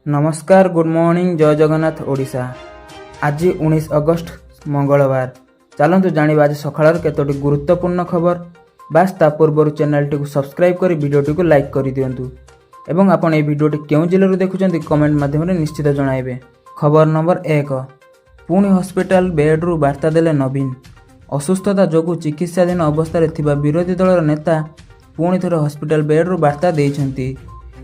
ନମସ୍କାର, good morning, ଜୟ ଜଗନ୍ନାଥ ଓଡ଼ିଶା। ଆଜି 19 August, ମଙ୍ଗଳବାର। ଚାଲନ୍ତୁ ଜାଣିବା ଆଜି ସକାଳର କେତୋଟି ଗୁରୁତ୍ୱପୂର୍ଣ୍ଣ ଖବର। ବାସ୍, ତା ପୂର୍ବରୁ ଚ୍ୟାନେଲଟିକୁ ସବସ୍କ୍ରାଇବ୍ କରି ଭିଡ଼ିଓଟିକୁ ଲାଇକ୍ କରିଦିଅନ୍ତୁ ଏବଂ ଆପଣ ଏହି ଭିଡ଼ିଓଟି କେଉଁ ଜିଲ୍ଲାରୁ ଦେଖୁଛନ୍ତି, କମେଣ୍ଟ ମାଧ୍ୟମରେ ନିଶ୍ଚିତ ଜଣାଇବେ। ଖବର ନମ୍ବର 1। ପୁଣି ହସ୍ପିଟାଲ ବେଡ୍ରୁ ବାର୍ତ୍ତା ଦେଲେ ନବୀନ। ଅସୁସ୍ଥତା ଯୋଗୁଁ ଚିକିତ୍ସାଧୀନ ଅବସ୍ଥାରେ ଥିବା ବିରୋଧୀ ଦଳର ନେତା ପୁଣି ଥରେ ହସ୍ପିଟାଲ ବେଡ୍ରୁ ବାର୍ତ୍ତା ଦେଇଛନ୍ତି।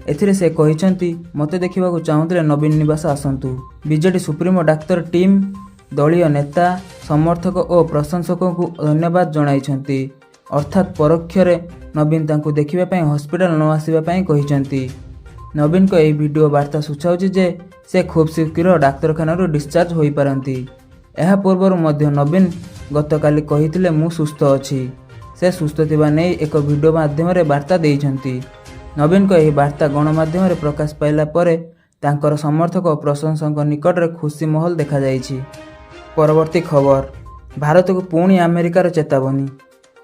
ଏଥିରେ ସେ କହିଛନ୍ତି, "ମୋତେ ଦେଖିବାକୁ ଚାହୁଁଥିଲେ ନବୀନ ନିବାସ ଆସନ୍ତୁ।" ବିଜେଡି ସୁପ୍ରିମୋ ଡାକ୍ତର ଟିମ୍, ଦଳୀୟ ନେତା, ସମର୍ଥକ ଓ ପ୍ରଶଂସକଙ୍କୁ ଧନ୍ୟବାଦ ଜଣାଇଛନ୍ତି। ଅର୍ଥାତ୍ ପରୋକ୍ଷରେ ନବୀନ ତାଙ୍କୁ ଦେଖିବା ପାଇଁ ହସ୍ପିଟାଲ ନ ଆସିବା ପାଇଁ କହିଛନ୍ତି। ନବୀନଙ୍କ ଏହି ଭିଡ଼ିଓ ବାର୍ତ୍ତା ସୂଚାଉଛି ଯେ ସେ ଖୁବ୍ ଶୀଘ୍ର ଡାକ୍ତରଖାନାରୁ ଡିସଚାର୍ଜ ହୋଇପାରନ୍ତି। ଏହା ପୂର୍ବରୁ ମଧ୍ୟ ନବୀନ ଗତକାଲି କହିଥିଲେ, "ମୁଁ ସୁସ୍ଥ ଅଛି।" ସେ ସୁସ୍ଥ ଥିବା ନେଇ ଏକ ଭିଡ଼ିଓ ମାଧ୍ୟମରେ ବାର୍ତ୍ତା ଦେଇଛନ୍ତି। ନବୀନଙ୍କ ଏହି ବାର୍ତ୍ତା ଗଣମାଧ୍ୟମରେ ପ୍ରକାଶ ପାଇଲା ପରେ ତାଙ୍କର ସମର୍ଥକ ଓ ପ୍ରଶଂସକଙ୍କ ନିକଟରେ ଖୁସି ମାହୋଲ ଦେଖାଯାଇଛି। ପରବର୍ତ୍ତୀ ଖବର। ଭାରତକୁ ପୁଣି ଆମେରିକାର ଚେତାବନୀ।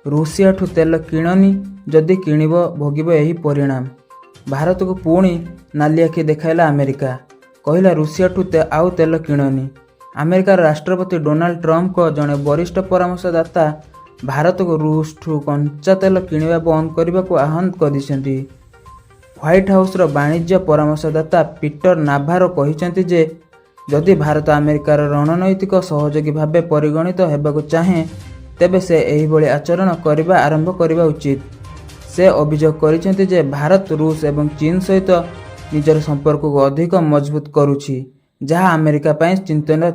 ରୁଷିଆଠୁ ତେଲ କିଣନି, ଯଦି କିଣିବ ଭୋଗିବ ଏହି ପରିଣାମ। ଭାରତକୁ ପୁଣି ନାଲି ଆଖି ଦେଖାଇଲା ଆମେରିକା। କହିଲା, ରୁଷିଆଠୁ ଆଉ ତେଲ କିଣନି। ଆମେରିକାର ରାଷ୍ଟ୍ରପତି ଡୋନାଲ୍ଡ ଟ୍ରମ୍ପଙ୍କ ଜଣେ ବରିଷ୍ଠ ପରାମର୍ଶଦାତା ଭାରତକୁ ରୁଷଠୁ କଞ୍ଚା ତେଲ କିଣିବା ବନ୍ଦ କରିବାକୁ ଆହ୍ୱାନ କରିଛନ୍ତି। ହ୍ୱାଇଟ୍ ହାଉସ୍ର ବାଣିଜ୍ୟ ପରାମର୍ଶଦାତା ପିଟର ନାଭାରୋ କହିଛନ୍ତି ଯେ ଯଦି ଭାରତ ଆମେରିକାର ରଣନୈତିକ ସହଯୋଗୀ ଭାବେ ପରିଗଣିତ ହେବାକୁ ଚାହେଁ, ତେବେ ସେ ଏହିଭଳି ଆଚରଣ କରିବା ଆରମ୍ଭ କରିବା ଉଚିତ। ସେ ଅଭିଯୋଗ କରିଛନ୍ତି ଯେ ଭାରତ ରୁଷ ଏବଂ ଚୀନ ସହିତ ନିଜର ସମ୍ପର୍କକୁ ଅଧିକ ମଜବୁତ କରୁଛି, ଯାହା ଆମେରିକା ପାଇଁ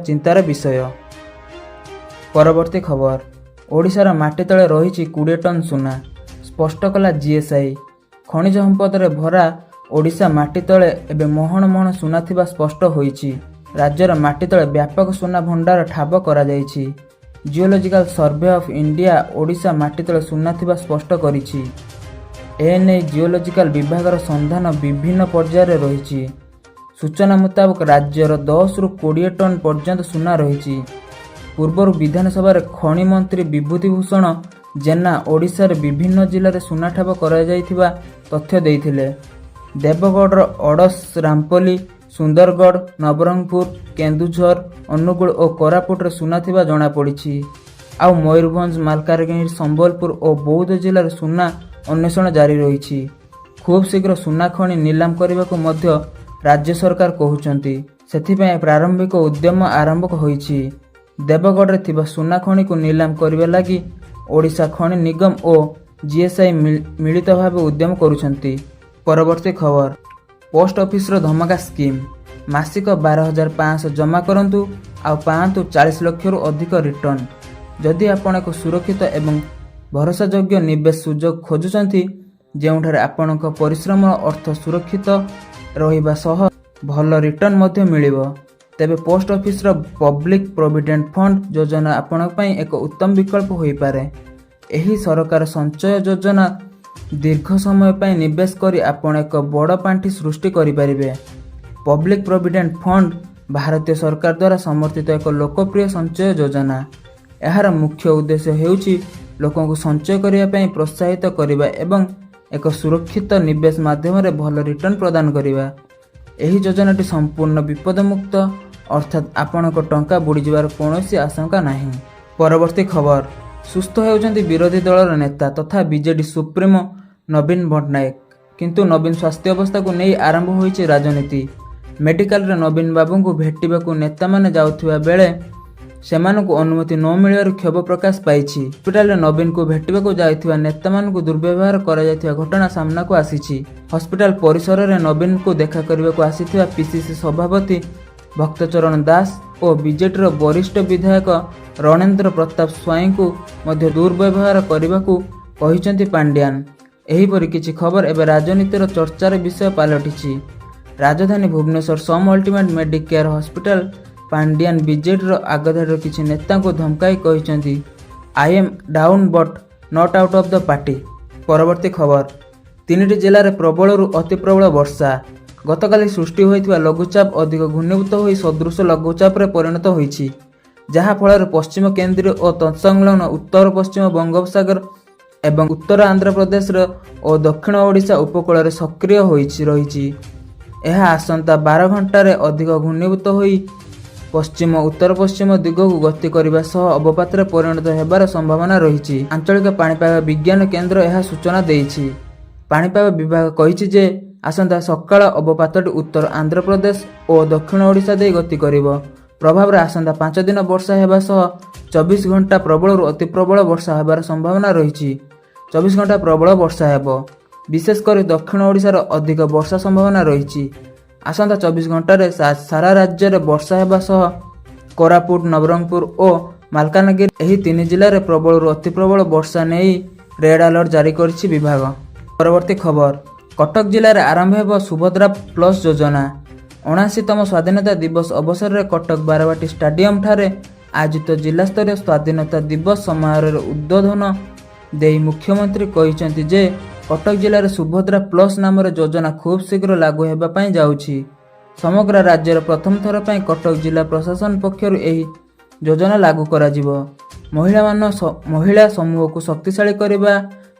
ଚିନ୍ତାର ବିଷୟ। ପରବର୍ତ୍ତୀ ଖବର। ଓଡ଼ିଶାର ମାଟି ତଳେ ରହିଛି 20 ଟନ୍ ସୁନା, ସ୍ପଷ୍ଟ କଲା ଜିଏସ୍ଆଇ। ଖଣିଜ ସମ୍ପଦରେ ଭରା ଓଡ଼ିଶା ମାଟି ତଳେ ଏବେ ମହଣ ମହଣ ସୁନା ଥିବା ସ୍ପଷ୍ଟ ହୋଇଛି। ରାଜ୍ୟର ମାଟି ତଳେ ବ୍ୟାପକ ସୁନା ଭଣ୍ଡାର ଠାବ କରାଯାଇଛି। Geological survey of India Odisha ମାଟି ତଳେ ସୁନା ଥିବା ସ୍ପଷ୍ଟ କରିଛି। ଏନେଇ ଜିଓଲୋଜିକାଲ ବିଭାଗର ସନ୍ଧାନ ବିଭିନ୍ନ ପର୍ଯ୍ୟାୟରେ ରହିଛି। ସୂଚନା ମୁତାବକ, ରାଜ୍ୟର 10ରୁ 20 ଟନ୍ ପର୍ଯ୍ୟନ୍ତ ସୁନା ରହିଛି। ପୂର୍ବରୁ ବିଧାନସଭାରେ ଖଣି ମନ୍ତ୍ରୀ ବିଭୂତି ଭୂଷଣ ଜେନା ଓଡ଼ିଶାରେ ବିଭିନ୍ନ ଜିଲ୍ଲାରେ ସୁନା ଠାବ କରାଯାଇଥିବା ତଥ୍ୟ ଦେଇଥିଲେ। ଦେବଗଡ଼ର ଅଡ଼ସ ରାମପଲ୍ଲୀ, ସୁନ୍ଦରଗଡ଼, ନବରଙ୍ଗପୁର, କେନ୍ଦୁଝର, ଅନୁଗୁଳ ଓ କୋରାପୁଟରେ ସୁନା ଥିବା ଜଣାପଡ଼ିଛି। ଆଉ ମୟୂରଭଞ୍ଜ, ମାଲକାନଗିରି, ସମ୍ବଲପୁର ଓ ବୌଦ୍ଧ ଜିଲ୍ଲାରେ ସୁନା ଅନ୍ୱେଷଣ ଜାରି ରହିଛି। ଖୁବ୍ ଶୀଘ୍ର ସୁନା ଖଣି ନିଲାମ କରିବାକୁ ମଧ୍ୟ ରାଜ୍ୟ ସରକାର କହୁଛନ୍ତି। ସେଥିପାଇଁ ପ୍ରାରମ୍ଭିକ ଉଦ୍ୟମ ଆରମ୍ଭ ହୋଇଛି। ଦେବଗଡ଼ରେ ଥିବା ସୁନା ଖଣିକୁ ନିଲାମ କରିବା ଲାଗି ଓଡ଼ିଶା ଖଣି ନିଗମ ଓ ଜିଏସ୍ଆଇ ମିଳିତ ଭାବେ ଉଦ୍ୟମ କରୁଛନ୍ତି। ପରବର୍ତ୍ତୀ ଖବର। ପୋଷ୍ଟ ଅଫିସର ଧମାକା ସ୍କିମ୍। ମାସିକ 12,500 ଜମା କରନ୍ତୁ ଆଉ ପାଆନ୍ତୁ 40 ଲକ୍ଷରୁ ଅଧିକ ରିଟର୍ଣ୍ଣ। ଯଦି ଆପଣ ଏକ ସୁରକ୍ଷିତ ଏବଂ ଭରସାଯୋଗ୍ୟ ନିବେଶ ସୁଯୋଗ ଖୋଜୁଛନ୍ତି, ଯେଉଁଠାରେ ଆପଣଙ୍କ ପରିଶ୍ରମର ଅର୍ଥ ସୁରକ୍ଷିତ ରହିବା ସହ ଭଲ ରିଟର୍ଣ୍ଣ ମଧ୍ୟ ମିଳିବ, ତେବେ post officer public provident fund ଯୋଜନା ଆପଣଙ୍କ ପାଇଁ ଏକ ଉତ୍ତମ ବିକଳ୍ପ ହୋଇପାରେ। ଏହି ସରକାର ସଞ୍ଚୟ ଯୋଜନା ଦୀର୍ଘ ସମୟ ପାଇଁ ନିବେଶ କରି ଆପଣ ଏକ ବଡ଼ ପାଣ୍ଠି ସୃଷ୍ଟି କରିପାରିବେ। ପବ୍ଲିକ୍ ପ୍ରୋଭିଡେଣ୍ଟ ଫଣ୍ଡ ଭାରତୀୟ ସରକାର ଦ୍ୱାରା ସମର୍ଥିତ ଏକ ଲୋକପ୍ରିୟ ସଞ୍ଚୟ ଯୋଜନା। ଏହାର ମୁଖ୍ୟ ଉଦ୍ଦେଶ୍ୟ ହେଉଛି ଲୋକଙ୍କୁ ସଞ୍ଚୟ କରିବା ପାଇଁ ପ୍ରୋତ୍ସାହିତ କରିବା ଏବଂ ଏକ ସୁରକ୍ଷିତ ନିବେଶ ମାଧ୍ୟମରେ ଭଲ ରିଟର୍ଣ୍ଣ ପ୍ରଦାନ କରିବା। ଏହି ଯୋଜନାଟି ସମ୍ପୂର୍ଣ୍ଣ ବିପଦମୁକ୍ତ, ଅର୍ଥାତ୍ ଆପଣଙ୍କ ଟଙ୍କା ବୁଡ଼ିଯିବାର କୌଣସି ଆଶଙ୍କା ନାହିଁ। ପରବର୍ତ୍ତୀ ଖବର। ସୁସ୍ଥ ହେଉଛନ୍ତି ବିରୋଧୀ ଦଳର ନେତା ତଥା ବିଜେଡି ସୁପ୍ରିମୋ ନବୀନ ପଟ୍ଟନାୟକ। କିନ୍ତୁ ନବୀନ ସ୍ୱାସ୍ଥ୍ୟ ଅବସ୍ଥାକୁ ନେଇ ଆରମ୍ଭ ହୋଇଛି ରାଜନୀତି। ମେଡିକାଲରେ ନବୀନ ବାବୁଙ୍କୁ ଭେଟିବାକୁ ନେତାମାନେ ଯାଉଥିବା ବେଳେ ସେମାନଙ୍କୁ ଅନୁମତି ନ ମିଳିବାରୁ କ୍ଷୋଭ ପ୍ରକାଶ ପାଇଛି। ହସ୍ପିଟାଲରେ ନବୀନଙ୍କୁ ଭେଟିବାକୁ ଯାଇଥିବା ନେତାମାନଙ୍କୁ ଦୁର୍ବ୍ୟବହାର କରାଯାଇଥିବା ଘଟଣା ସାମ୍ନାକୁ ଆସିଛି। ହସ୍ପିଟାଲ ପରିସରରେ ନବୀନଙ୍କୁ ଦେଖା କରିବାକୁ ଆସିଥିବା ପିସିସି ସଭାପତି ଭକ୍ତଚରଣ ଦାସ ଓ ବିଜେଡିର ବରିଷ୍ଠ ବିଧାୟକ ରଣେନ୍ଦ୍ର ପ୍ରତାପ ସ୍ୱାଇଁଙ୍କୁ ମଧ୍ୟ ଦୁର୍ବ୍ୟବହାର କରିବାକୁ କହିଛନ୍ତି ପାଣ୍ଡିଆନ। ଏହିପରି କିଛି ଖବର ଏବେ ରାଜନୀତିର ଚର୍ଚ୍ଚାର ବିଷୟ ପାଲଟିଛି। ରାଜଧାନୀ ଭୁବନେଶ୍ୱର ସମ୍ ଅଲ୍ଟିମେଟ୍ ମେଡିକେୟାର ହସ୍ପିଟାଲ ପାଣ୍ଡିଆନ ବିଜେଡିର ଆଗଧାଡ଼ିର କିଛି ନେତାଙ୍କୁ ଧମକାଇ କହିଛନ୍ତି, "I am down but not out of the party." ପରବର୍ତ୍ତୀ ଖବର। ତିନିଟି ଜିଲ୍ଲାରେ ପ୍ରବଳରୁ ଅତି ପ୍ରବଳ ବର୍ଷା। ଗତକାଲି ସୃଷ୍ଟି ହୋଇଥିବା ଲଘୁଚାପ ଅଧିକ ଘନୀଭୂତ ହୋଇ ସଦୃଶ ଲଘୁଚାପରେ ପରିଣତ ହୋଇଛି, ଯାହା ଫଳରେ ପଶ୍ଚିମ କେନ୍ଦ୍ରୀୟ ଓ ତତ୍ସଂଲଗ୍ନ ଉତ୍ତର ପଶ୍ଚିମ ବଙ୍ଗୋପସାଗର ଏବଂ ଉତ୍ତର ଆନ୍ଧ୍ରପ୍ରଦେଶର ଓ ଦକ୍ଷିଣ ଓଡ଼ିଶା ଉପକୂଳରେ ସକ୍ରିୟ ହୋଇଛି ରହିଛି। ଏହା ଆସନ୍ତା 12 ଘଣ୍ଟାରେ ଅଧିକ ଘନୀଭୂତ ହୋଇ ପଶ୍ଚିମ ଉତ୍ତର ପଶ୍ଚିମ ଦିଗକୁ ଗତି କରିବା ସହ ଅବପାତରେ ପରିଣତ ହେବାର ସମ୍ଭାବନା ରହିଛି। ଆଞ୍ଚଳିକ ପାଣିପାଗ ବିଜ୍ଞାନ କେନ୍ଦ୍ର ଏହା ସୂଚନା ଦେଇଛି। ପାଣିପାଗ ବିଭାଗ କହିଛି ଯେ ଆସନ୍ତା ସକାଳ ଅବପାତଟି ଉତ୍ତର ଆନ୍ଧ୍ରପ୍ରଦେଶ ଓ ଦକ୍ଷିଣ ଓଡ଼ିଶା ଦେଇ ଗତି କରିବ। ପ୍ରଭାବରେ ଆସନ୍ତା 5 ଦିନ ବର୍ଷା ହେବା ସହ 24 ଘଣ୍ଟା ପ୍ରବଳରୁ ଅତି ପ୍ରବଳ ବର୍ଷା ହେବାର ସମ୍ଭାବନା ରହିଛି। 24 ଘଣ୍ଟା ପ୍ରବଳ ବର୍ଷା ହେବ। ବିଶେଷ କରି ଦକ୍ଷିଣ ଓଡ଼ିଶାର ଅଧିକ ବର୍ଷା ସମ୍ଭାବନା ରହିଛି। ଆସନ୍ତା 24 ଘଣ୍ଟାରେ ସାରା ରାଜ୍ୟରେ ବର୍ଷା ହେବା ସହ କୋରାପୁଟ, ନବରଙ୍ଗପୁର ଓ ମାଲକାନଗିରି ଏହି ତିନି ଜିଲ୍ଲାରେ ପ୍ରବଳରୁ ଅତି ପ୍ରବଳ ବର୍ଷା ନେଇ ରେଡ୍ ଆଲର୍ଟ ଜାରି କରିଛି ବିଭାଗ। ପରବର୍ତ୍ତୀ ଖବର, କଟକ ଜିଲ୍ଲାରେ ଆରମ୍ଭ ହେବ ସୁଭଦ୍ରା ପ୍ଲସ୍ ଯୋଜନା। 79ତମ ସ୍ୱାଧୀନତା ଦିବସ ଅବସରରେ କଟକ ବାରବାଟୀ ଷ୍ଟାଡିୟମଠାରେ ଆୟୋଜିତ ଜିଲ୍ଲାସ୍ତରୀୟ ସ୍ୱାଧୀନତା ଦିବସ ସମାରୋହରେ ଉଦ୍ବୋଧନ ଦେଇ ମୁଖ୍ୟମନ୍ତ୍ରୀ କହିଛନ୍ତି ଯେ କଟକ ଜିଲ୍ଲାରେ ସୁଭଦ୍ରା ପ୍ଲସ୍ ନାମରେ ଯୋଜନା ଖୁବ୍ ଶୀଘ୍ର ଲାଗୁ ହେବା ପାଇଁ ଯାଉଛି। ସମଗ୍ର ରାଜ୍ୟରେ ପ୍ରଥମ ଥର ପାଇଁ କଟକ ଜିଲ୍ଲା ପ୍ରଶାସନ ପକ୍ଷରୁ ଏହି ଯୋଜନା ଲାଗୁ କରାଯିବ। ମହିଳା ସମୂହକୁ ଶକ୍ତିଶାଳୀ କରିବା,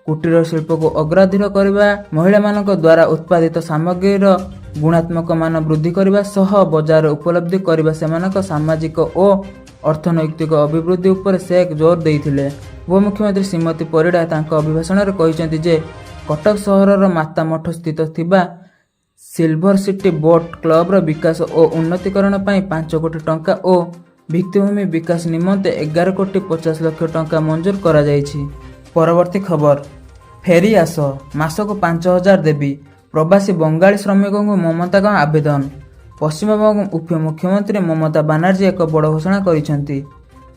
କୁଟୀର ଶିଳ୍ପକୁ ଅଗ୍ରାଧିକାର କରିବା, ମହିଳାମାନଙ୍କ ଦ୍ୱାରା ଉତ୍ପାଦିତ ସାମଗ୍ରୀର ଗୁଣାତ୍ମକ ମାନ ବୃଦ୍ଧି କରିବା ସହ ବଜାରରେ ଉପଲବ୍ଧି କରିବା, ସେମାନଙ୍କ ସାମାଜିକ ଓ ଅର୍ଥନୈତିକ ଅଭିବୃଦ୍ଧି ଉପରେ ସେ ଜୋର ଦେଇଥିଲେ। ଉପମୁଖ୍ୟମନ୍ତ୍ରୀ ଶ୍ରୀମତୀ ପରିଡ଼ା ତାଙ୍କ ଅଭିଭାଷଣରେ କହିଛନ୍ତି ଯେ କଟକ ସହରର ମାତାମଠ ସ୍ଥିତ ଥିବା ସିଲଭର ସିଟି ବୋଟ୍ କ୍ଲବର ବିକାଶ ଓ ଉନ୍ନତିକରଣ ପାଇଁ 5 କୋଟି ଟଙ୍କା ଓ ଭିତ୍ତିଭୂମି ବିକାଶ ନିମନ୍ତେ 11 କୋଟି 50 ଲକ୍ଷ ଟଙ୍କା ମଞ୍ଜୁର କରାଯାଇଛି। ପରବର୍ତ୍ତୀ ଖବର, ଫେରି ଆସ, ମାସକୁ 5,000 ଦେବି, ପ୍ରବାସୀ ବଙ୍ଗାଳୀ ଶ୍ରମିକଙ୍କୁ ମମତାଙ୍କ ଆବେଦନ। ପଶ୍ଚିମବଙ୍ଗ ଉପମୁଖ୍ୟମନ୍ତ୍ରୀ ମମତା ବାନାର୍ଜୀ ଏକ ବଡ଼ ଘୋଷଣା କରିଛନ୍ତି।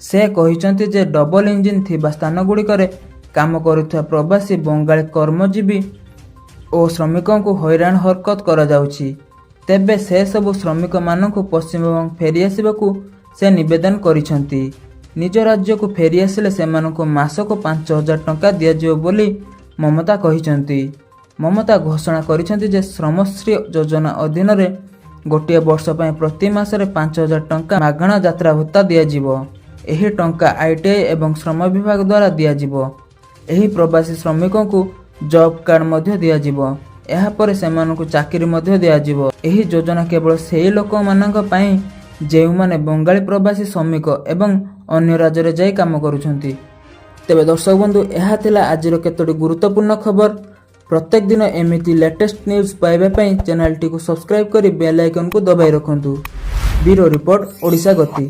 ସେ କହିଛନ୍ତି ଯେ ଡବଲ ଇଞ୍ଜିନ୍ ଥିବା ସ୍ଥାନଗୁଡ଼ିକରେ କାମ କରୁଥିବା ପ୍ରବାସୀ ବଙ୍ଗାଳୀ କର୍ମଜୀବୀ ଓ ଶ୍ରମିକଙ୍କୁ ହଇରାଣ ହରକତ କରାଯାଉଛି। ତେବେ ସେସବୁ ଶ୍ରମିକମାନଙ୍କୁ ପଶ୍ଚିମବଙ୍ଗ ଫେରିଆସିବାକୁ ସେ ନିବେଦନ କରିଛନ୍ତି। ନିଜ ରାଜ୍ୟକୁ ଫେରିଆସିଲେ ସେମାନଙ୍କୁ ମାସକୁ 5,000 ଟଙ୍କା ଦିଆଯିବ ବୋଲି ମମତା କହିଛନ୍ତି। ମମତା ଘୋଷଣା କରିଛନ୍ତି ଯେ ଶ୍ରମଶ୍ରୀ ଯୋଜନା ଅଧୀନରେ ଗୋଟିଏ ବର୍ଷ ପାଇଁ ପ୍ରତି ମାସରେ 5,000 ଟଙ୍କା ମାଗଣା ଯାତ୍ରା ଭତ୍ତା ଦିଆଯିବ। ଏହି ଟଙ୍କା ଆଇଟିଆଇ ଏବଂ ଶ୍ରମ ବିଭାଗ ଦ୍ୱାରା ଦିଆଯିବ। ଏହି ପ୍ରବାସୀ ଶ୍ରମିକଙ୍କୁ ଜବ୍ କାର୍ଡ ମଧ୍ୟ ଦିଆଯିବ। ଏହାପରେ ସେମାନଙ୍କୁ ଚାକିରି ମଧ୍ୟ ଦିଆଯିବ। ଏହି ଯୋଜନା କେବଳ ସେହି ଲୋକମାନଙ୍କ ପାଇଁ, ଯେଉଁମାନେ ବଙ୍ଗାଳୀ ପ୍ରବାସୀ ଶ୍ରମିକ ଏବଂ ଅନ୍ୟ ରାଜ୍ୟରେ ଯାଇ କାମ କରୁଛନ୍ତି। ତେବେ ଦର୍ଶକ ବନ୍ଧୁ, ଏହା ଥିଲା ଆଜିର କେତୋଟି ଗୁରୁତ୍ୱପୂର୍ଣ୍ଣ ଖବର। ପ୍ରତ୍ୟେକ ଦିନ ଏମିତି ଲେଟେଷ୍ଟ ନ୍ୟୁଜ୍ ପାଇବା ପାଇଁ ଚ୍ୟାନେଲଟିକୁ ସବସ୍କ୍ରାଇବ୍ କରି ବେଲ୍ ଆଇକନ୍କୁ ଦବାଇ ରଖନ୍ତୁ। ବ୍ୟୁରୋ ରିପୋର୍ଟ, ଓଡ଼ିଶା ଗତି।